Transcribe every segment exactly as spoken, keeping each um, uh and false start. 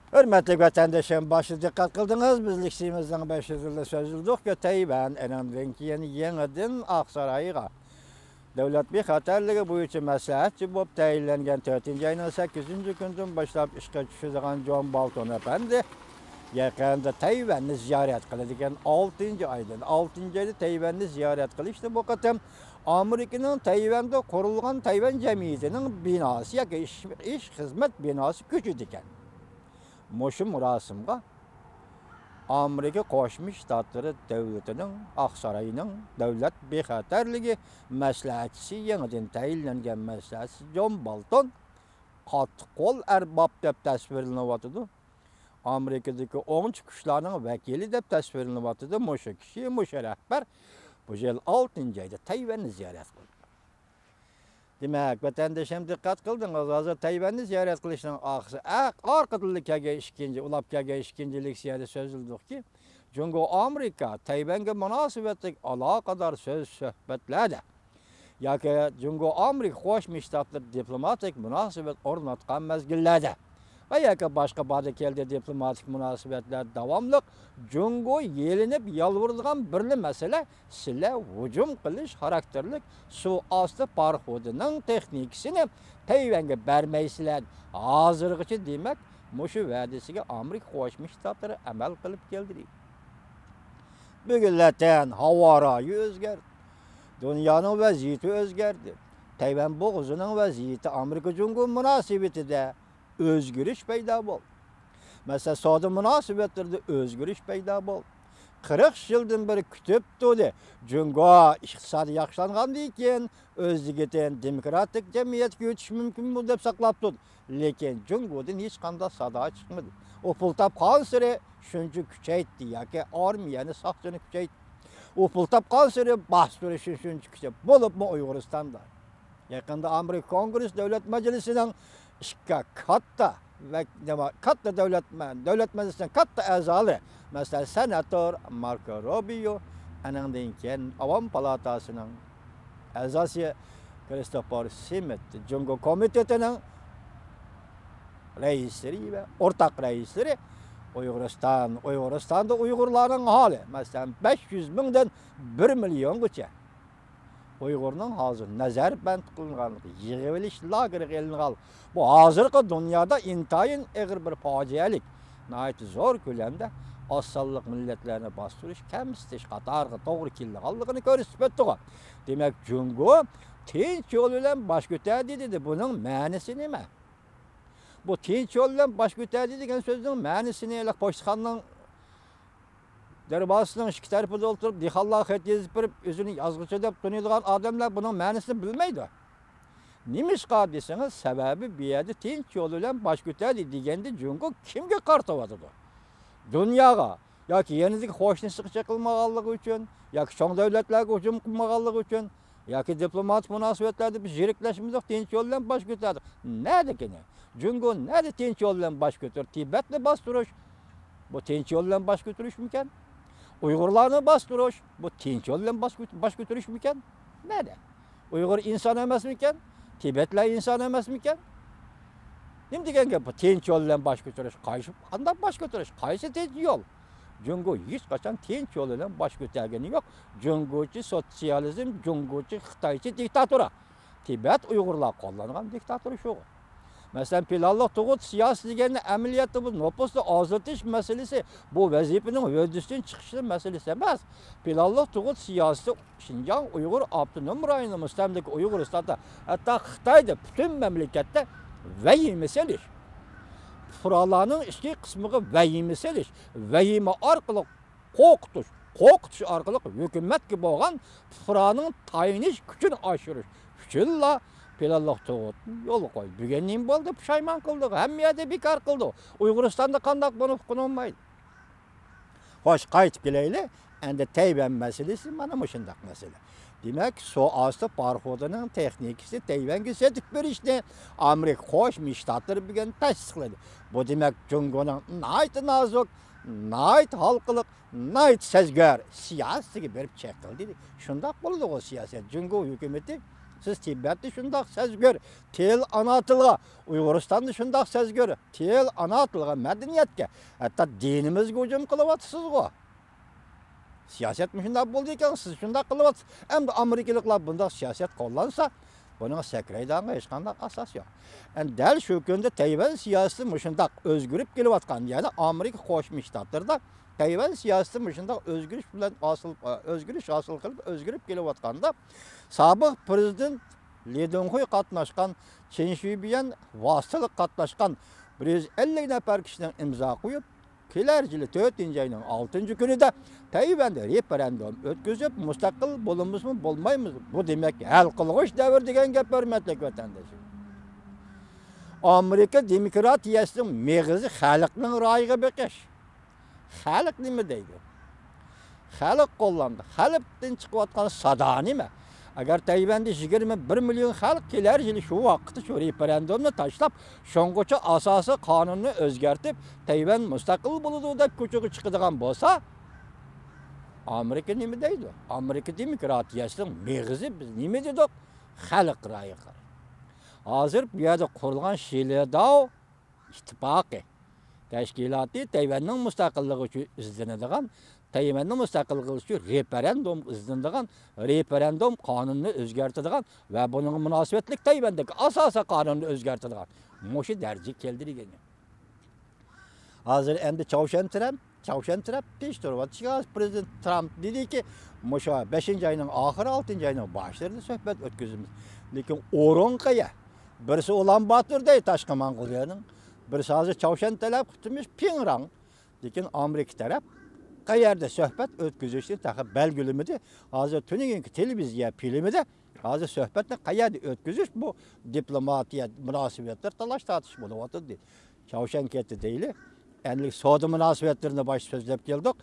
ھۆرمەتلىك ۋەتەندىشىم، باشتا دىققەت قىلدىڭىز، بىز لېكسىيىمىزنىڭ بەش يۈز يىلدا سۆزلىدۇقكى، تەيۋەن ئېنىڭدىن كېيىن يېڭىدىن ئاقسارايغا دۆلەت بىخەتەرلىكى بويىچە مەسلىھەتچى بولۇپ تەيىنلەنگەن تۆتىنچى ئاينىڭ سەككىزىنچى كۈنىدىن باشلاپ ئىشقا چۈشىدىغان جون بالتون ئەپەندى يېقىندا تەيۋەننى زىيارەت قىلىدىكەن. ئالتىنچى ئايدىن، ئالتىنچى ئايدا تەيۋەننى زىيارەت قىلىشتا بۇ قېتىم ئامېرىكىنىڭ تەيۋەندە قۇرۇلغان تەيۋەن جەمئىيىتىنىڭ بىناسى ياكى ئىش، ئىش خىزمەت بىناسى كۆچىدىكەن. مۇشۇ مۇراسىمغا ئامېرىكا قوشما شتاتلىرى دۆلىتىنىڭ ئاقساراينىڭ دۆلەت بىخەتەرلىكى مەسلىھەتچىسى، يېڭىدىن تەيىنلەنگەن مەسلىھەتچىسى جون بالتون قاتتىق قول ئەرباب دەپ تەسۋىرلىنىۋاتىدۇ. ئامېرىكىدىكى ئوڭچى كۈچلەرنىڭ ۋەكىلى دەپ تەسۋىرلىنىۋاتىدۇ. مۇشۇ كىشى، مۇشۇ رەھبەر بۇ يىل ئالتىنچى ئايدا تەيۋەننى زىيارەت قىلدى. دېمەك، ۋەتەندىشىم، دىققەت قىلدىڭىز، ھازىر تەيۋەننى زىيارەت قىلىشنىڭ ئارقىسى، ئە، ئارقىدىنلا كەلگەن ئىككىنچى، ئۇلاپ كەلگەن ئىككىنچى لېكسىيەدە سۆزلىدۇقكى، جۇڭگو ئامېرىكا تەيۋەنگە مۇناسىۋەتلىك ئالاقىدار سۆز سۆھبەتلەردە ياكى جۇڭگو ئامېرىكا قوشما شتاتلىرى دىپلوماتىك مۇناسىۋەت ئورناتقان مەزگىللەردە ۋە ياكى باشقا باردا كەلدى دىپلوماتىك مۇناسىۋەتلەر داۋاملىق جۇڭگو يېلىنىپ يالۋۇرىدىغان بىرلا مەسىلە، سىلەر ھۇجۇم قىلىش خاراكتېرلىك سۇ ئاستى پاراخوتىنىڭ تېخنىكىسىنى تەيۋەنگە بەرمەيسىلەر. ھازىرغىچە، دېمەك، مۇشۇ ۋەدىسىگە ئامېرىكا قوشما شتاتلىرى ئەمەل قىلىپ كەلدى. بۈگۈنلەتەن ھاۋا رايى ئۆزگەردى. دۇنيانىڭ ۋەزىيىتى ئۆزگەردى. تەيۋەن بوغۇزىنىڭ ۋەزىيىتى، ئامېرىكا جۇڭگو مۇناسىۋىتىدە ئۆزگىرىش پەيدا بولدى. مەسىلەن، سودا مۇناسىۋەتلىرىدە ئۆزگىرىش پەيدا بولدى. قىرىق يىلدىن بېرى كۈتۈپ تۇردى. جۇڭگو ئىقتىسادى ياخشىلانغاندىن كېيىن ئۆزلۈكىدىن دېموكراتىك جەمئىيەتكە ئۆتۈش مۇمكىنمۇ دەپ ساقلاپ تۇردى. لېكىن جۇڭگودىن ھېچقانداق سادا چىقمىدى. ئۇ پۇل تاپقانسېرى شۇنچە كۈچەيتتى ياكى ئارمىيەنى، ساقچىنى كۈچەيتتى. ئۇ پۇل تاپقانسېرى باستۇرۇشى شۇنچە كۈچەيتتى. بولۇپمۇ ئۇيغۇرىستاندا. يېقىندا ئامېرىكا كونگرېس دۆلەت مەجلىسىنىڭ ئىككى كاتتا ۋە نېمە، كاتتا دۆلەت مە-، دۆلەت مەجلىسىنىڭ كاتتا ئەزالىرى، مەسىلەن، سېناتور ماركو روبىيو، ئانىڭدىن كېيىن ئاۋام پالاتاسىنىڭ ئەزاسى كرىستوفېر سىمىت، جۇڭگو كومىتېتىنىڭ رەئىسلىرى ۋە ئورتاق رەئىسلىرى ئۇيغۇرىستان، ئۇيغۇرىستاندا ئۇيغۇرلارنىڭ ھالى، مەسىلەن، بەش يۈز مىڭدىن بىر مىليونغىچە ئۇيغۇرنىڭ ھازىر نەزەربەند قىلىنغان، يىغىۋېلىش لاگېرىغا ئېلىنغان، بۇ ھازىرقى دۇنيادا ئىنتايىن ئېغىر بىر پاجىئەلىك، ناھايىتى زور كۆلەمدە ئاز سانلىق مىللەتلەرنى باستۇرۇش، كەمسىتىش قاتارىغا توغرا كېلىدىغانلىقىنى كۆرسىتىپ ئۆتتىغۇ. دېمەك، جۇڭگو تىنچ يول بىلەن باش كۆتەردى دېدى. بۇنىڭ مەنىسى نېمە؟ بۇ تىنچ يول بىلەن باش كۆتەردى دېگەن سۆزنىڭ مەنىسىنى، ھېلىقى پوچتىخانىنىڭ دەرۋازىسىنىڭ ئىككى تەرىپىدە ئولتۇرۇپ، دېھقانلارغا خەت يېزىپ بېرىپ، ئۆزىنى يازغۇچى دەپ تونۇيدىغان ئادەملەر بۇنىڭ مەنىسىنى بىلمەيدۇ. نېمىشقا دېسىڭىز، سەۋەبى بۇ يەردە تىنچ يول بىلەن باش كۆتەردى دېگەندە جۇڭگو كىمگە قارىتىۋاتىدۇ؟ دۇنياغا ياكى يېنىدىكى قوشنىسىغا چېقىلمىغانلىقى ئۈچۈن، ياكى چوڭ دۆلەتلەرگە ھۇجۇم قىلمىغانلىقى ئۈچۈن، ياكى دىپلوماتىك مۇناسىۋەتلەردە بىز يىرىكلەشمىدۇق، تىنچ يول بىلەن باش كۆتەردۇق. نەدىكىنى؟ جۇڭگو نەدە تىنچ يول بىلەن باش كۆتۈردى؟ تىبەتنى باستۇرۇش، بۇ تىنچ يول بىلەن باش كۆتۈرۈشمىكەن؟ ئۇيغۇرلارنى باستۇرۇش، بۇ تىنچ يول بىلەن باش كۆت-، باش كۆتۈرۈشمىكەن؟ نەدە؟ ئۇيغۇر ئىنسان ئەمەسمىكەن؟ تىبەتلەر ئىنسان ئەمەسمىكەن؟ نېمە دېگەن گەپ بۇ؟ تىنچ يول بىلەن باش كۆتۈرۈش، قايسى، قانداق باش كۆتۈرۈش؟ قايسى تىنچ يول؟ جۇڭگو ھېچقاچان تىنچ يول بىلەن باش كۆتەرگىنى يوق. جۇڭگوچە سوتسىيالىزم، جۇڭگوچە خىتايچە دىكتاتۇرا. تىبەت ئۇيغۇرلار قوللانغان دىكتاتۇرا شۇ. مەسىلەن، پىلانلىق تۇغۇت سىياسىتى دېگەننى ئەمەلىيەتتە بۇ نوپۇسنى ئازلىتىش مەسىلىسى، بۇ ۋەزىپىنىڭ ھۆددىسىدىن چىقىش مەسىلىسى ئەمەس. پىلانلىق تۇغۇت سىياسىتى شىنجاڭ ئۇيغۇر ئاپتونوم رايونى، مۇستەملىكە ئۇيغۇرىستاندا، ھەتتا خىتايدا پۈتۈن مەملىكەتتە ۋەھىمە سېلىش، پۇقرالارنىڭ ئىچكى قىسمىغا ۋەھىمە سېلىش، ۋەھىمە ئارقىلىق قورقۇتۇش، قورقۇتۇش ئارقىلىق ھۆكۈمەتكە بولغان پۇقرانىڭ تايىنىش كۈچىنى ئاشۇرۇش ئۈچۈنلا پىلانلىق تۇغۇتنى يولغا قويدى. بۈگۈن نېمە بولدى؟ پۇشايمان قىلدۇق، ھەممە يەردە بىكار قىلدۇق. ئۇيغۇرىستاندا قانداق بۇنى ئۇققىلى بولمايدۇ. خوش، قايتىپ كېلەيلى. ئەمدى تەيۋەن مەسىلىسى مانا مۇشۇنداق مەسىلە. دېمەك، سۇ ئاستى پاراخوتىنىڭ تېخنىكىسى تەيۋەنگە سېتىپ بېرىشنى ئامېرىكا قوشما شتاتلىرى بۈگۈن تەستىقلىدى. بۇ، دېمەك، جۇڭگونىڭ ناھايىتى نازۇك، ناھايىتى ھالقىلىق، ناھايىتى سەزگۈر سىياسىتىگە بېرىپ چېقىلدى. شۇنداق بولىدىغۇ سىياسەت. جۇڭگو ھۆكۈمىتى سىز تىبەتتە شۇنداق سەزگۈر، تىل ئانا تىلغا، ئۇيغۇرىستاندا شۇنداق سەزگۈر، تىل ئانا تىلغا، مەدەنىيەتكە، ھەتتا دىنىمىزگە ھۇجۇم قىلىۋاتىسىزغۇ. سىياسەت مۇشۇنداق بولدىكەن، سىز شۇنداق قىلىۋاتىسىز. ئەمدى ئامېرىكىلىقلار بۇنداق سىياسەت قوللانسا، بۇنىڭغا سەكرەيدىغانغا ھېچقانداق ئاساس يوق. ئەمدى دەل شۇ كۈندە تەيۋەن سىياسىتى مۇشۇنداق ئۆزگىرىپ كېلىۋاتقان، يەنى ئامېرىكا قوشما شتاتلىرىدا تەيۋەن سىياسىتى مۇشۇنداق ئۆزگىرىش بىلەن ھاسىل، ئۆزگىرىش ھاسىل قىلىپ ئۆزگىرىپ كېلىۋاتقاندا، سابىق پىرېزىدېنت لى دېڭخۇي قاتناشقان، چېن شۈيبىيەن ۋاسىتىلىق قاتناشقان بىر يۈز ئەللىك نەپەر كىشىنىڭ ئىمزا قويۇپ، كېلەر يىلى تۆتىنچى ئاينىڭ ئالتىنچى كۈنىدە تەيۋەندە رېفېرېندۇم ئۆتكۈزۈپ، مۇستەقىل بولىمىزمۇ، بولمايمىز، بۇ دېمەك ھەل قىلغۇچ دەۋر دېگەن گەپ، ھۆرمەتلىك ۋەتەنداشلار. ئامېرىكا دېموكراتىيەسىنىڭ مېغىزى خەلقنىڭ رايىغا بېقىش. خەلق نېمە دەيدۇ؟ خەلق قوللاندى. خەلقتىن چىقىۋاتقان سادا نېمە؟ ئەگەر تەيۋەندە يىگىرمە بىر مىليون خەلق كېلەر يىلى شۇ ۋاقىتتا شۇ رېفېرېندۇمنى تاشلاپ، شۇڭغىچە ئاساسىي قانۇننى ئۆزگەرتىپ، تەيۋەن مۇستەقىل بولىدۇ دەپ كوچىغا چىقىدىغان بولسا، ئامېرىكا نېمە دەيدۇ؟ ئامېرىكا دېموكراتىيەسىنىڭ مېغىزى، بىز نېمە دېدۇق؟ خەلق رايىغا قارايدۇ. ھازىر بۇ يەردە قۇرۇلغان شىلېداۋ ئىتتىپاقى تەشكىلاتى تەيۋەننىڭ مۇستەقىللىقى ئۈچۈن ئىزدىنىدىغان، تەيۋەننى مۇستەقىل قىلىش ئۈچۈن رېفېرېندۇم ئىزدىنىدىغان، رېفېرېندۇم قانۇنىنى ئۆزگەرتىدىغان ۋە بۇنىڭغا مۇناسىۋەتلىك تەيۋەندىكى ئاساسىي قانۇننى ئۆزگەرتىدىغان مۇشۇ دەرىجىگە كەلدى دېگەن گەپ. ھازىر ئەمدى چاۋشيەن ترەمپ، چاۋشيەن تەرەپ تىنچ تۇرۇۋاتىدۇ. چۈنكى ھازىر پىرېزىدېنت ترامپ دېدىكى، مۇشۇ بەشىنچى ئاينىڭ ئاخىرى، ئالتىنچى ئاينىڭ باشلىرىدا سۆھبەت ئۆتكۈزىمىز. لېكىن ئورۇن قەيەر؟ بىرسى ئۇلان باتور دەي، تاشقى موڭغۇلىيەنىڭ، بىرسى ھازىر چاۋشيەن تەرەپ قىپتىمىش، پىڭراڭ. لېكىن ئامېرىكا تەرەپ قەيەردە سۆھبەت ئۆتكۈزۈشنى تېخى بەلگىلىمىدى. ھازىر تۈنۈگۈنكى تېلېۋىزىيە فىلىمىدە ھازىر سۆھبەتنى قەيەردە ئۆتكۈزۈش، بۇ دىپلوماتىيە مۇناسىۋەتلىرى تالاش-تارتىش بولۇۋاتىدۇ. چاۋشيەن كەتتى دەيلى. ئەمدى سودا مۇناسىۋەتلىرىنى باشتا سۆزلەپ كەلدۇق.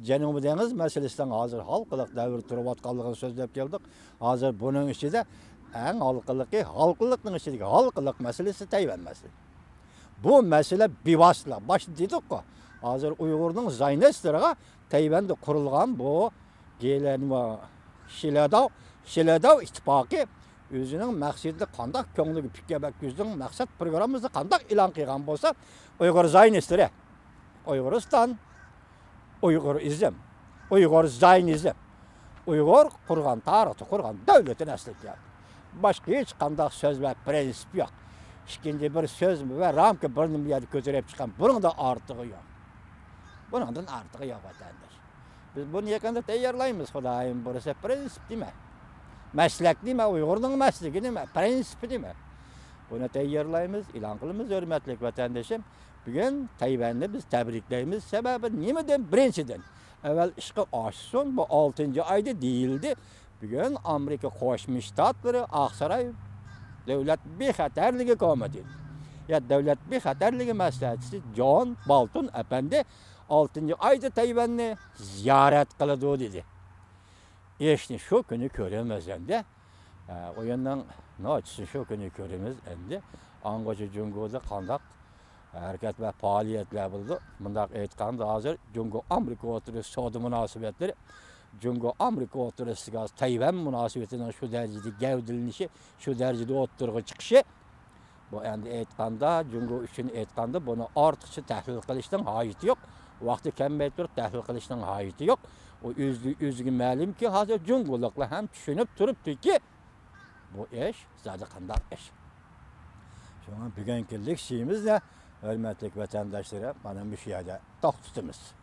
جەنۇبىي دېڭىز مەسىلىسىنىڭ ھازىر ھالقىلىق دەۋر تۇرۇۋاتقانلىقىنى سۆزلەپ كەلدۇق. ھازىر بۇنىڭ ئىچىدە ئەڭ ھالقىلىقى، ھالقىلىقنىڭ ئىچىدىكى ھالقىلىق مەسىلىسى تەيۋەن مەسىلىسى. بۇ مەسىلە بىۋاسىتە، باشتا دېدۇققۇ، ھازىر ئۇيغۇرنىڭ زايونىستلىرىغا تەيۋەندە قۇرۇلغان بۇ گېلەنما شىلەداۋ، شىلەداۋ ئىتتىپاقى ئۆزىنىڭ مەقسىتىنى قانداق كۆڭلىگە پىكىر بەرگۈزدۈڭ، مەقسەت پروگراممىسىنى قانداق ئېلان قىلغان بولسا، ئۇيغۇر زايونىستلىرى، ئۇيغۇرىستان، ئۇيغۇرىزم، ئۇيغۇر زايونىزم، ئۇيغۇر قۇرغان، تارىختا قۇرغان دۆلىتىنى ئەسلىگە كەلتۈردى. باشقا ھېچقانداق سۆز ۋە پرىنسىپ يوق. ئىككىنچى بىر سۆز ۋە رامكا بىر نېمە يەردە كۆتۈرۈپ چىققان، بۇنىڭدىن ئارتۇقى يوق. بۇنىڭدىن ئارتۇقى يوق، ۋەتەنداش. بىز بۇنى يېقىندا تەييارلايمىز، خۇدايىم بۇيرۇسا، پرىنسىپ نېمە؟ مەسلەك نېمە؟ ئۇيغۇرنىڭ مەسلىكى نېمە؟ پرىنسىپى نېمە؟ بۇنى تەييارلايمىز، ئېلان قىلىمىز، ھۆرمەتلىك ۋەتەندىشىم. بۈگۈن تەيۋەننى بىز تەبرىكلەيمىز. سەۋەبى نېمىدىن؟ بىرىنچىدىن، ئەۋۋەل ئىشقا ئاشسۇن، بۇ ئالتىنچى ئايدا دېيىلدى. بۈگۈن ئامېرىكا قوشما شتاتلىرى ئاقساراي دۆلەت بىخەتەرلىكى كومىتېتى، يا دۆلەت بىخەتەرلىكى مەسلىھەتچىسى جون بولتون ئەپەندى ئالتىنچى ئايدا تەيۋەننى زىيارەت قىلىدۇ دېدى. ئىشنى شۇ كۈنى كۆرىمىز ئەمدى. ئە، ئويۇننىڭ نوچىسىنى شۇ كۈنى كۆرىمىز ئەمدى. ئاڭغىچە جۇڭگودا قانداق ھەرىكەت ۋە پائالىيەتلەر بولىدۇ. مۇنداق ئېيتقاندا، ھازىر جۇڭگو ئامېرىكا ئوتتۇرىسى سودا مۇناسىۋەتلىرى، جۇڭگو ئامېرىكا ئوتتۇرىسىدىكى ھازىر تەيۋەن مۇناسىۋىتىنىڭ شۇ دەرىجىدە گەۋدىلىنىشى، شۇ دەرىجىدە ئوتتۇرىغا چىقىشى، بۇ ئەمدى ئېيتقاندا، جۇڭگو ئۈچۈن ئېيتقاندا، بۇنى ئارتۇقچە تەھلىل قىلىشنىڭ ھاجىتى يوق. ۋاقتى كەلمەي تۇرۇپ تەھلىل قىلىشنىڭ ھاجىتى يوق. ئۇ ئۆزى، ئۆزىگە مەلۇمكى، ھازىر جۇڭگولۇقلار ھەم چۈشىنىپ تۇرۇپتۇكى، بۇ ئىش زادى قانداق ئىش. شۇڭا بۈگۈنكى لېكسىيىمىزنى، ھۆرمەتلىك ۋەتەنداشلىرىم، مانا مۇشۇ يەردە توختىتىمىز.